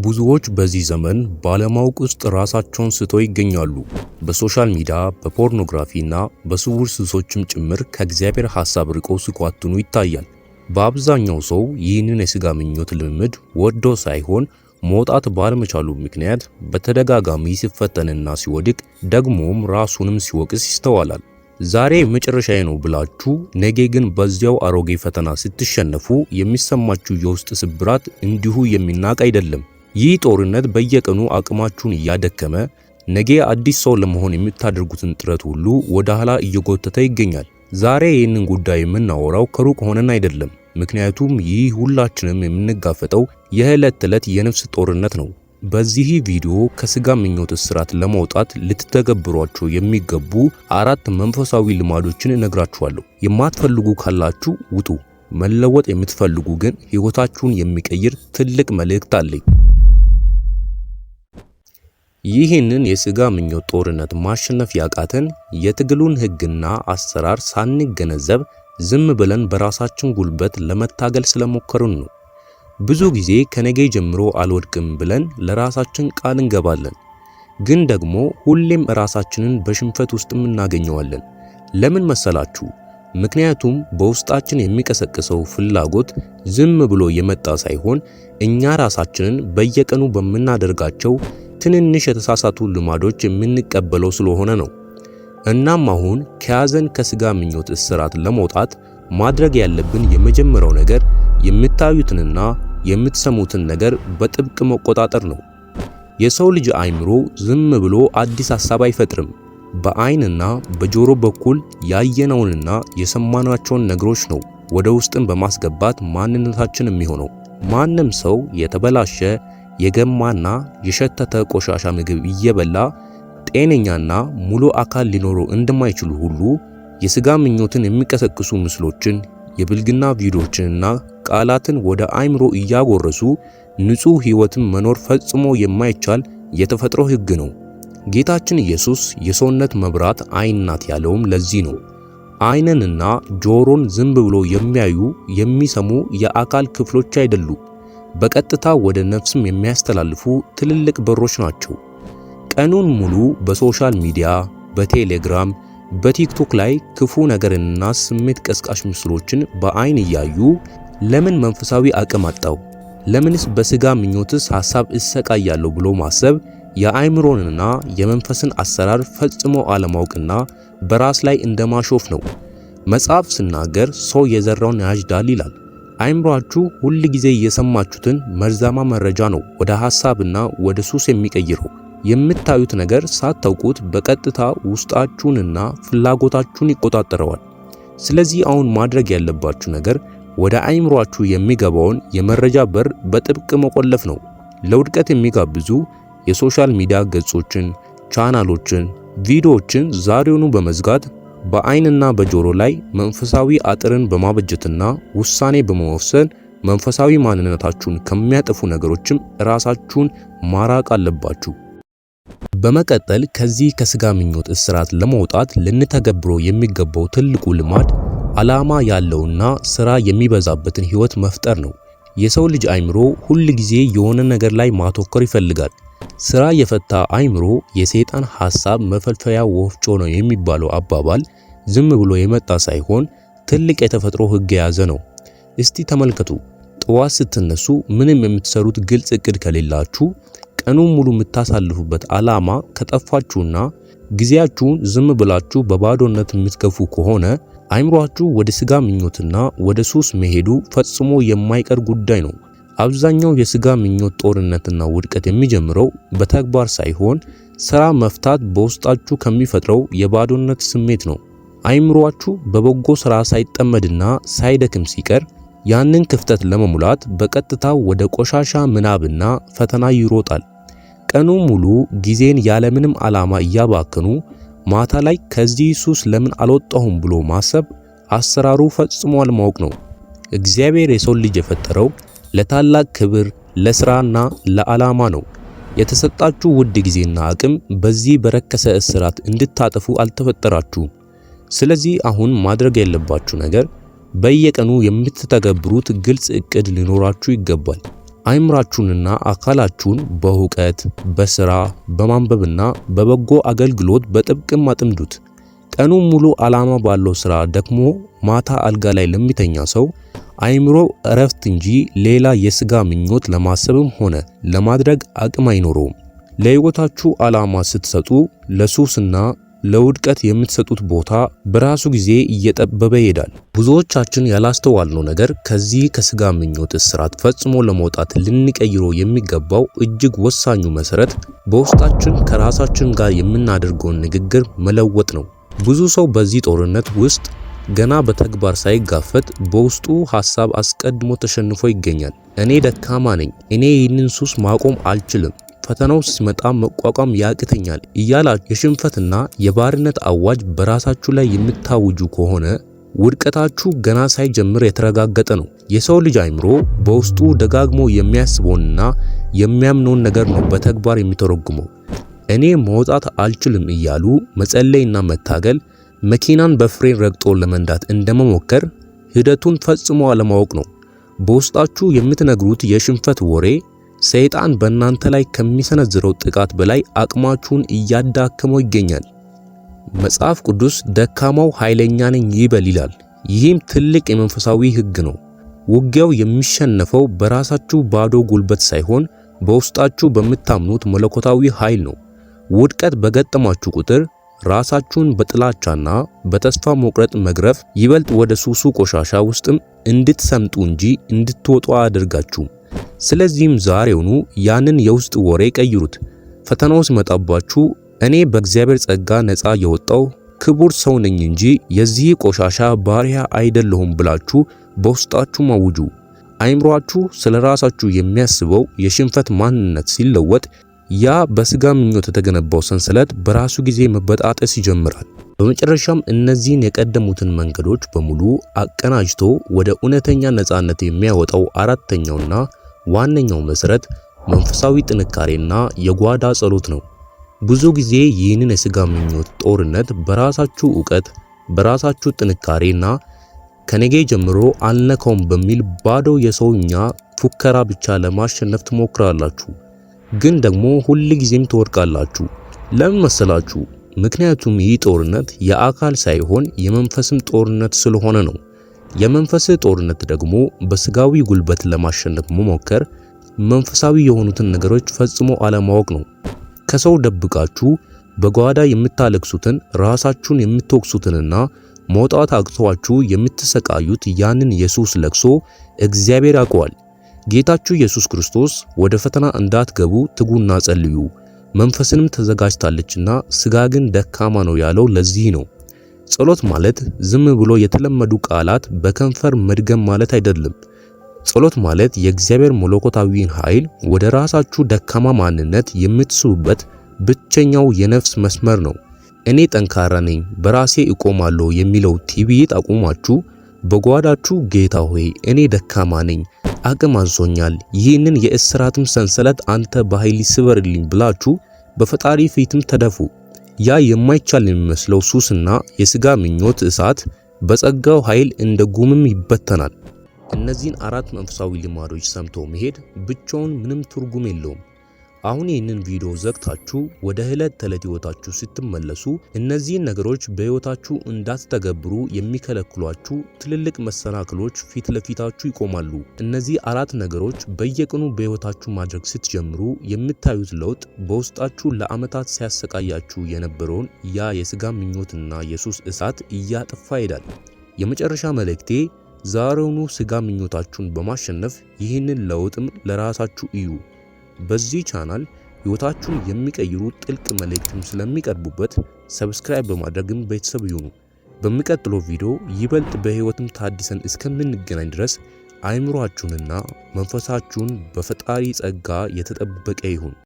ብዙዎች በዚህ ዘመን ባለማወቅ ውስጥ ራሳቸውን ስተው ይገኛሉ። በ social media፣ በፖርኖግራፊ እና በስውር ሱሶችም ጭምር ከእግዚአብሔር ሐሳብ ርቆ ሲኳትኑ ይታያል። በአብዛኛው ሰው ይህንን የሥጋ ምኞት ልምምድ ወዶ ሳይሆን መውጣት ባለመቻሉ ምክንያት በተደጋጋሚ ሲፈተንና ሲወድቅ ደግሞም ራሱንም ሲወቅስ ይስተዋላል። ዛሬ መጨረሻዬ ነው ብላችሁ ነገ ግን በዚያው አሮጌ ፈተና ስትሸነፉ የሚሰማችሁ የውስጥ ስብራት እንዲሁ የሚናቅ አይደለም። ይህ ጦርነት በየቀኑ አቅማችሁን እያደከመ ነገ አዲስ ሰው ለመሆን የምታደርጉትን ጥረት ሁሉ ወደ ኋላ እየጎተተ ይገኛል። ዛሬ ይህንን ጉዳይ የምናወራው ከሩቅ ሆነን አይደለም። ምክንያቱም ይህ ሁላችንም የምንጋፈጠው የዕለት ተዕለት የነፍስ ጦርነት ነው። በዚህ ቪዲዮ ከስጋ ምኞት እስራት ለመውጣት ልትተገብሯቸው የሚገቡ አራት መንፈሳዊ ልማዶችን እነግራችኋለሁ። የማትፈልጉ ካላችሁ ውጡ። መለወጥ የምትፈልጉ ግን ሕይወታችሁን የሚቀይር ትልቅ መልእክት አለኝ። ይህንን የስጋ ምኞት ጦርነት ማሸነፍ ያቃተን የትግሉን ሕግና አሰራር ሳንገነዘብ ዝም ብለን በራሳችን ጉልበት ለመታገል ስለሞከርን ነው። ብዙ ጊዜ ከነገ ጀምሮ አልወድቅም ብለን ለራሳችን ቃል እንገባለን። ግን ደግሞ ሁሌም ራሳችንን በሽንፈት ውስጥም እናገኘዋለን። ለምን መሰላችሁ? ምክንያቱም በውስጣችን የሚቀሰቅሰው ፍላጎት ዝም ብሎ የመጣ ሳይሆን እኛ ራሳችንን በየቀኑ በምናደርጋቸው ትንንሽ የተሳሳቱ ልማዶች የምንቀበለው ስለሆነ ነው። እናም አሁን ከያዘን ከስጋ ምኞት እስራት ለመውጣት ማድረግ ያለብን የመጀመሪያው ነገር የምታዩትንና የምትሰሙትን ነገር በጥብቅ መቆጣጠር ነው። የሰው ልጅ አእምሮ ዝም ብሎ አዲስ ሐሳብ አይፈጥርም። በአይንና በጆሮ በኩል ያየነውንና የሰማናቸውን ነገሮች ነው ወደ ውስጥን በማስገባት ማንነታችን የሚሆነው። ማንም ሰው የተበላሸ የገማና የሸተተ ቆሻሻ ምግብ እየበላ ጤነኛና ሙሉ አካል ሊኖረው እንደማይችሉ ሁሉ የስጋ ምኞትን የሚቀሰቅሱ ምስሎችን፣ የብልግና ቪዲዮዎችንና ቃላትን ወደ አእምሮ እያጎረሱ ንጹህ ሕይወትን መኖር ፈጽሞ የማይቻል የተፈጥሮ ሕግ ነው። ጌታችን ኢየሱስ የሰውነት መብራት ዓይን ናት ያለውም ለዚህ ነው። ዓይንንና ጆሮን ዝም ብሎ የሚያዩ የሚሰሙ የአካል ክፍሎች አይደሉም። በቀጥታ ወደ ነፍስም የሚያስተላልፉ ትልልቅ በሮች ናቸው። ቀኑን ሙሉ በ social media፣ በቴሌግራም፣ በቲክቶክ ላይ ክፉ ነገርንና ስሜት ቀስቃሽ ምስሎችን በአይን እያዩ ለምን መንፈሳዊ አቅም አጣው? ለምንስ በስጋ ምኞትስ ሐሳብ እሰቃያለሁ ብሎ ማሰብ የአእምሮንና የመንፈስን አሰራር ፈጽሞ አለማወቅና በራስ ላይ እንደማሾፍ ነው። መጽሐፍ ሲናገር ሰው የዘራውን ያጭዳል ይላል። አእምሯችሁ ሁል ጊዜ የሰማችሁትን መርዛማ መረጃ ነው ወደ ሐሳብና ወደ ሱስ የሚቀይረው። የምታዩት ነገር ሳታውቁት በቀጥታ ውስጣችሁንና ፍላጎታችሁን ይቆጣጠረዋል። ስለዚህ አሁን ማድረግ ያለባችሁ ነገር ወደ አእምሯችሁ የሚገባውን የመረጃ በር በጥብቅ መቆለፍ ነው። ለውድቀት የሚጋብዙ የ social media ገጾችን፣ ቻናሎችን፣ ቪዲዮዎችን ዛሬውኑ በመዝጋት በአይንና በጆሮ ላይ መንፈሳዊ አጥርን በማበጀትና ውሳኔ በመወሰን መንፈሳዊ ማንነታችሁን ከሚያጠፉ ነገሮችም ራሳችሁን ማራቅ አለባችሁ። በመቀጠል ከዚህ ከስጋ ምኞት እስራት ለመውጣት ልንተገብረው የሚገባው ትልቁ ልማድ ዓላማ ያለውና ስራ የሚበዛበትን ህይወት መፍጠር ነው። የሰው ልጅ አእምሮ ሁል ጊዜ የሆነ ነገር ላይ ማተኮር ይፈልጋል። ስራ የፈታ አእምሮ የሰይጣን ሐሳብ መፈልፈያ ወፍጮ ነው የሚባለው አባባል ዝም ብሎ የመጣ ሳይሆን ትልቅ የተፈጥሮ ህግ የያዘ ነው። እስቲ ተመልከቱ። ጠዋት ስትነሱ ምንም የምትሰሩት ግልጽ እቅድ ከሌላችሁ፣ ቀኑን ሙሉ የምታሳልፉበት ዓላማ ከጠፋችሁና ጊዜያችሁን ዝም ብላችሁ በባዶነት የምትገፉ ከሆነ አእምሯችሁ ወደ ስጋ ምኞትና ወደ ሱስ መሄዱ ፈጽሞ የማይቀር ጉዳይ ነው። አብዛኛው የስጋ ምኞት ጦርነትና ውድቀት የሚጀምረው በተግባር ሳይሆን ስራ መፍታት በውስጣችሁ ከሚፈጥረው የባዶነት ስሜት ነው። አእምሯችሁ በበጎ ስራ ሳይጠመድና ሳይደክም ሲቀር ያንን ክፍተት ለመሙላት በቀጥታ ወደ ቆሻሻ ምናብና ፈተና ይሮጣል። ቀኑን ሙሉ ጊዜን ያለምንም ዓላማ እያባከኑ ማታ ላይ ከዚህ ሱስ ለምን አልወጣሁም ብሎ ማሰብ አሰራሩ ፈጽሞ አለማወቅ ነው። እግዚአብሔር የሰው ልጅ የፈጠረው ለታላቅ ክብር፣ ለስራና ለዓላማ ነው። የተሰጣችሁ ውድ ጊዜና አቅም በዚህ በረከሰ እስራት እንድታጠፉ አልተፈጠራችሁም። ስለዚህ አሁን ማድረግ ያለባችሁ ነገር በየቀኑ የምትተገብሩት ግልጽ እቅድ ሊኖራችሁ ይገባል። አይምራችሁንና አካላችሁን በእውቀት፣ በስራ፣ በማንበብና በበጎ አገልግሎት በጥብቅም አጥምዱት። ቀኑን ሙሉ ዓላማ ባለው ስራ ደክሞ ማታ አልጋ ላይ ለሚተኛ ሰው አይምሮ እረፍት እንጂ ሌላ የስጋ ምኞት ለማሰብም ሆነ ለማድረግ አቅም አይኖረውም። ለሕይወታችሁ ዓላማ ስትሰጡ ለሱስና ለውድቀት የምትሰጡት ቦታ በራሱ ጊዜ እየጠበበ ይሄዳል። ብዙዎቻችን ያላስተዋልነው ነገር ከዚህ ከስጋ ምኞት እስራት ፈጽሞ ለመውጣት ልንቀይሮ የሚገባው እጅግ ወሳኙ መሰረት በውስጣችን ከራሳችን ጋር የምናደርገውን ንግግር መለወጥ ነው። ብዙ ሰው በዚህ ጦርነት ውስጥ ገና በተግባር ሳይጋፈጥ በውስጡ ሐሳብ አስቀድሞ ተሸንፎ ይገኛል። እኔ ደካማ ነኝ፣ እኔ ይህንን ሱስ ማቆም አልችልም፣ ፈተናው ሲመጣ መቋቋም ያቅተኛል እያላችሁ የሽንፈትና የባርነት አዋጅ በራሳችሁ ላይ የምታውጁ ከሆነ ውድቀታችሁ ገና ሳይጀምር የተረጋገጠ ነው። የሰው ልጅ አይምሮ በውስጡ ደጋግሞ የሚያስበውንና የሚያምነውን ነገር ነው በተግባር የሚተረጉመው። እኔ መውጣት አልችልም እያሉ መጸለይና መታገል መኪናን በፍሬን ረግጦ ለመንዳት እንደመሞከር ሂደቱን ፈጽሞ አለማወቅ ነው። በውስጣችሁ የምትነግሩት የሽንፈት ወሬ ሰይጣን በእናንተ ላይ ከሚሰነዝረው ጥቃት በላይ አቅማችሁን እያዳከመው ይገኛል። መጽሐፍ ቅዱስ ደካማው ኃይለኛ ነኝ ይበል ይላል። ይህም ትልቅ የመንፈሳዊ ሕግ ነው። ውጊያው የሚሸነፈው በራሳችሁ ባዶ ጉልበት ሳይሆን በውስጣችሁ በምታምኑት መለኮታዊ ኃይል ነው። ውድቀት በገጠማችሁ ቁጥር ራሳችሁን በጥላቻና በተስፋ መቁረጥ መግረፍ ይበልጥ ወደ ሱሱ ቆሻሻ ውስጥም እንድትሰምጡ እንጂ እንድትወጡ አያደርጋችሁም። ስለዚህም ዛሬውኑ ያንን የውስጥ ወሬ ቀይሩት። ፈተናው ሲመጣባችሁ እኔ በእግዚአብሔር ጸጋ ነፃ የወጣው ክቡር ሰው ነኝ እንጂ የዚህ ቆሻሻ ባሪያ አይደለሁም ብላችሁ በውስጣችሁ አውጁ። አይምሯችሁ ስለ ራሳችሁ የሚያስበው የሽንፈት ማንነት ሲለወጥ ያ በስጋ ምኞት የተገነባው ሰንሰለት በራሱ ጊዜ መበጣጠስ ይጀምራል። በመጨረሻም እነዚህን የቀደሙትን መንገዶች በሙሉ አቀናጅቶ ወደ እውነተኛ ነፃነት የሚያወጣው አራተኛውና ዋነኛው መሰረት መንፈሳዊ ጥንካሬና የጓዳ ጸሎት ነው። ብዙ ጊዜ ይህንን የስጋ ምኞት ጦርነት በራሳችሁ ዕውቀት፣ በራሳችሁ ጥንካሬና ከነገ ጀምሮ አልነካውም በሚል ባዶ የሰውኛ ፉከራ ብቻ ለማሸነፍ ትሞክራላችሁ። ግን ደግሞ ሁል ጊዜም ትወድቃላችሁ። ለምን መሰላችሁ? ምክንያቱም ይህ ጦርነት የአካል ሳይሆን የመንፈስም ጦርነት ስለሆነ ነው። የመንፈስ ጦርነት ደግሞ በስጋዊ ጉልበት ለማሸነፍ መሞከር መንፈሳዊ የሆኑትን ነገሮች ፈጽሞ አለማወቅ ነው። ከሰው ደብቃችሁ በጓዳ የምታለቅሱትን ራሳችሁን የምትወቅሱትንና መውጣት አቅቷችሁ የምትሰቃዩት ያንን የሱስ ለቅሶ እግዚአብሔር ያውቀዋል። ጌታችሁ ኢየሱስ ክርስቶስ ወደ ፈተና እንዳትገቡ ትጉና ጸልዩ፣ መንፈስንም ተዘጋጅታለችና ስጋ ግን ደካማ ነው ያለው ለዚህ ነው። ጸሎት ማለት ዝም ብሎ የተለመዱ ቃላት በከንፈር መድገም ማለት አይደለም። ጸሎት ማለት የእግዚአብሔር መለኮታዊን ኃይል ወደ ራሳችሁ ደካማ ማንነት የምትስቡበት ብቸኛው የነፍስ መስመር ነው። እኔ ጠንካራ ነኝ፣ በራሴ እቆማለሁ የሚለው ትዕቢት አቁማችሁ በጓዳችሁ ጌታ ሆይ እኔ ደካማ ነኝ፣ አቅም አንሶኛል፣ ይህንን የእስራትም ሰንሰለት አንተ በኃይል ስበርልኝ ብላችሁ በፈጣሪ ፊትም ተደፉ። ያ የማይቻል የሚመስለው ሱስና የስጋ ምኞት እሳት በጸጋው ኃይል እንደ ጉምም ይበተናል። እነዚህን አራት መንፈሳዊ ልማዶች ሰምቶ መሄድ ብቻውን ምንም ትርጉም የለውም። አሁን ይህንን ቪዲዮ ዘግታችሁ ወደ ዕለት ተዕለት ሕይወታችሁ ስትመለሱ እነዚህን ነገሮች በሕይወታችሁ እንዳትተገብሩ የሚከለክሏችሁ ትልልቅ መሰናክሎች ፊት ለፊታችሁ ይቆማሉ። እነዚህ አራት ነገሮች በየቀኑ በሕይወታችሁ ማድረግ ስትጀምሩ የምታዩት ለውጥ በውስጣችሁ ለዓመታት ሲያሰቃያችሁ የነበረውን ያ የስጋ ምኞትና የሱስ እሳት እያጠፋ ይሄዳል። የመጨረሻ መልእክቴ ዛሬውኑ ስጋ ምኞታችሁን በማሸነፍ ይህንን ለውጥም ለራሳችሁ እዩ። በዚህ ቻናል ሕይወታችሁን የሚቀይሩ ጥልቅ መልእክትም ስለሚቀርቡበት subscribe በማድረግም ቤተሰብ ይሁኑ። በሚቀጥለው ቪዲዮ ይበልጥ በሕይወትም ታድሰን እስከምንገናኝ ድረስ አይምሯችሁንና መንፈሳችሁን በፈጣሪ ጸጋ የተጠበቀ ይሁን።